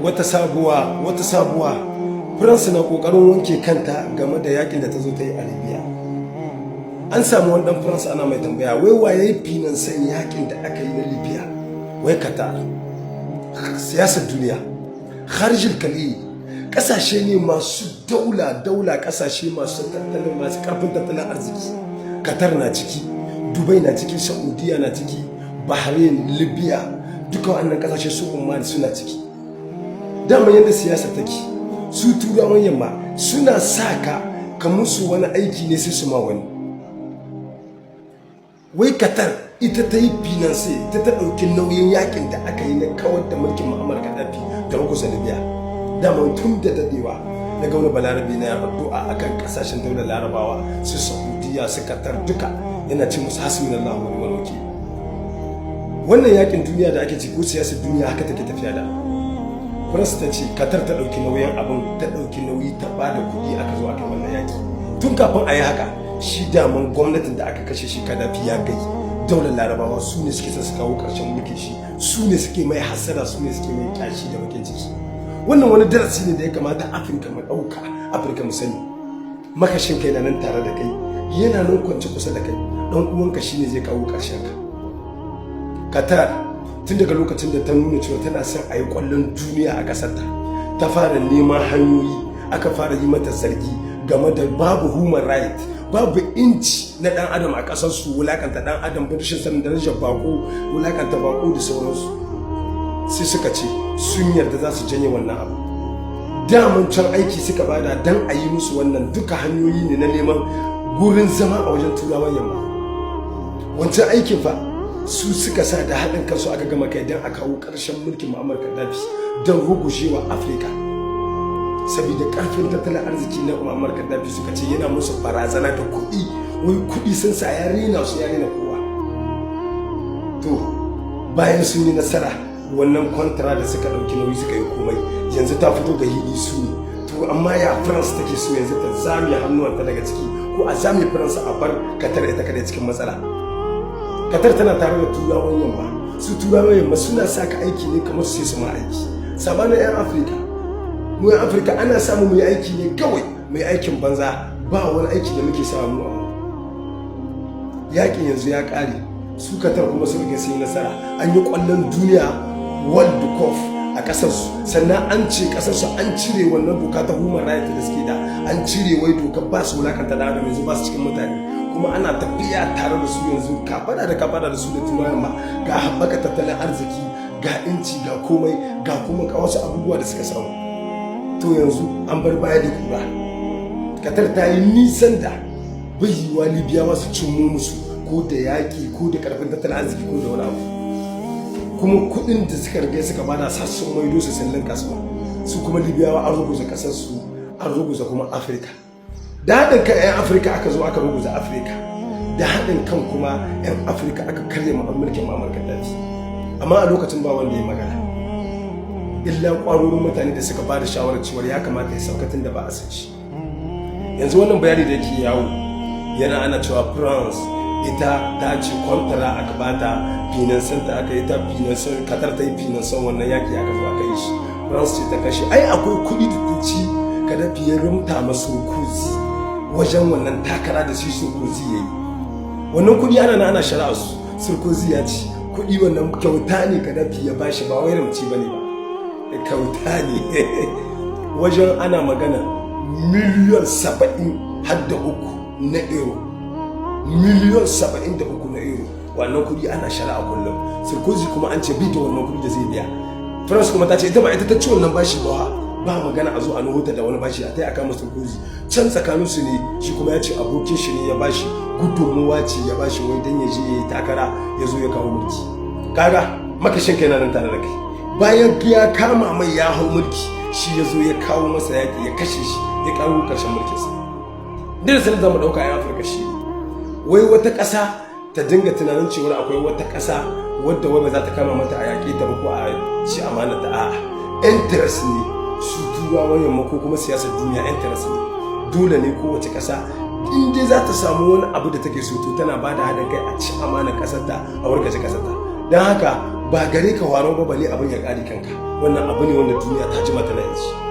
Wata sabuwa, wata sabuwa. Faransa na kokarin wanke kanta game da yakin da ta zo ta yi a Libya. An samu wani dan Faransa ana mai tambaya, wai waye finansan yakin da aka yi na Libya? Wai Qatar. Siyasar duniya, kharijil kali, kasashe ne masu daula daula, kasashe masu tattalin, masu karfin tattalin arziki. Qatar na ciki, Dubai na ciki, Saudiya na ciki, Bahrain, Libya, duka wannan kasashe, su Oman suna ciki. Dama yadda siyasa take, su Turawan Yamma suna sa ka ka musu wani aiki ne, sai su ma wani. Wai Qatar ita ta yi finance, ita ta ɗauki nauyin yakin da aka yi na kawar da mulkin Muammar Gaddafi da ruguza Libya. Dama tun da dadewa na ga wani Balarabe na addu'a akan kasashen daular Larabawa, su Saudiya, su Qatar duka, yana ce musu hasbunallahu wa ni'mal wakil. Wannan yakin duniya da ake ci, ko siyasar duniya, haka take tafiya. Da France ta ce Qatar ta ɗauki nauyin abin, ta ɗauki nauyi, ta ba da kuɗi aka zo aka wannan yaki. Tun kafin a yi haka, shi daman gwamnatin da aka kashe shi, Kadafi, ya gai daular Larabawa su ne suke son su kawo ƙarshen mulkin shi, su ne suke mai hasara, su ne suke mai kyashi da bakin ciki. Wannan wani darasi ne da ya kamata Afirka mu ɗauka, Afirka mu sani, makashin kai na nan tare da kai, yana nan kwance kusa da kai. Dan uwanka shine zai kawo ƙarshen ka. Qatar, tun daga lokacin da ta nuna cewa tana son a yi ƙwallon duniya a ƙasarta, ta fara neman hanyoyi, aka fara yi mata zargi game da babu human right, babu inci na ɗan adam a ƙasar su, wulakanta ɗan adam, rashin sanin darajar bako, wulakanta bako da sauransu. Sai suka ce sun yarda za su janye wannan abu. Daman can aiki suka bada dan a yi musu wannan, duka hanyoyi ne na neman gurin zama a wajen Turawan Yamma. Wancan aikin fa su suka sa da haɗin kansu aka gama kai don a kawo ƙarshen mulkin Muammar Gaddafi, don rugujewa Afirka, saboda ƙarfin tattalin arziki na Muammar Gaddafi, suka ce yana musu barazana da kuɗi, wai kuɗi sun sa ya rena su, ya rena kowa. To, bayan sun yi nasara, wannan kwantara da suka ɗauki nauyi suka yi komai, yanzu ta fito ga hili, su ne. To, amma ya France take so yanzu ta zame hannuwanta daga ciki, ko a zame France, a bar Qatar ita kadai cikin matsala. Qatar tana tare da Turawan Yamma. Su Turawan Yamma suna sa ka aiki ne kamar su sai su ma aiki. Sabanin 'yan Afirka, mu 'yan Afirka ana samu mu yi aiki ne kawai, mu yi aikin banza, ba wani aiki da muke samu a yakin. Yanzu ya kare, su Qatar kuma sun riga sun yi nasara, an yi kwallon duniya, World Cup, a kasar su. Sannan an ce kasar su an cire wannan doka ta human right da suke da, an cire, wai doka ba su wulakanta da adam, yanzu ba su cikin mutane. Kuma ana tafiya tare da su yanzu, kafada da kafada da su da Turawan ma. Ga haɓaka tattalin arziki, ga inci, ga komai, ga kuma wasu abubuwa da suka samu. To, yanzu an bar baya da kura. Qatar ta yi nisan da bai yiwuwa Libiyawa su cimmo musu, ko da yaƙi, ko da ƙarfin tattalin arziki, ko da wani abu. Kuma kuɗin da suka riga suka bada sassun maido su sallin kasuwa. Su kuma Libiyawa an ruguza ƙasar su, an ruguza kuma Afirka. Da haɗin kan 'yan Afirka aka zo aka ruguza Afirka, da haɗin kan kuma 'yan Afirka aka karya mulkin Muammar Gaddafi. Amma a lokacin ba wanda ya magana, illa ƙwarorin mutane da suka ba da shawarar cewar ya kamata ya sauka tun da ba a san shi. Yanzu wannan bayani da yake yawo yana ana cewa France ita ta ce kwantara aka bata, finansan ta aka yi, ta finansan Qatar ta yi finansan wannan yaki aka zo aka yi shi, France ce ta kashe. Ai akwai kuɗi da ta ci, Gaddafi ya rumta masu Sarkozy wajen wannan takara da shi Sarkozy ya yi. Wannan kuɗi ana na ana shari'a su. Sarkozy ya ci kuɗi, wannan kyauta ne Gaddafi ya bashi, ba wai ramci ba ne ba, kyauta ne. Wajen ana magana miliyan 73 na euro, miliyan 73 na euro. Wannan kuɗi ana shari'a kullum. Sarkozy kuma an ce bi da wannan kuɗi da zai biya. France kuma ta ce ita ba ita ta ci wannan bashi ba, ba magana a zo a nuhuta da wani bashi a ta a kama Sarkozy. Can tsakanin su ne, shi kuma ya ce abokin shi ne ya bashi gudunmuwa ce, ya bashi wai dan ya je ya yi takara, ya zo ya kawo mulki. Kaga makashin kai na nan tare da kai. Bayan ya kama mai ya hau mulki, shi ya zo ya kawo masa yaƙi, ya kashe shi, ya kawo ƙarshen mulkinsa. Darasin da mu ɗauka a Afirka shi, wai wata ƙasa ta dinga tunanin cewar akwai wata ƙasa wadda wai ba za ta kama mata a yaƙe ta ba ko a ci amana ta, a'a, interest ne. Su Turawan Yamma ko kuma siyasar duniya interest ne. Dole ne kowace ƙasa, in dai za ta samu wani abu da take so, to tana ba da haɗin kai a ci amanar ƙasar ta, a wargaje ƙasar ta. Don haka Ba gare ka waro ba, bale abin ya kare kanka. Wannan abu ne wanda duniya ta jima tana yin shi.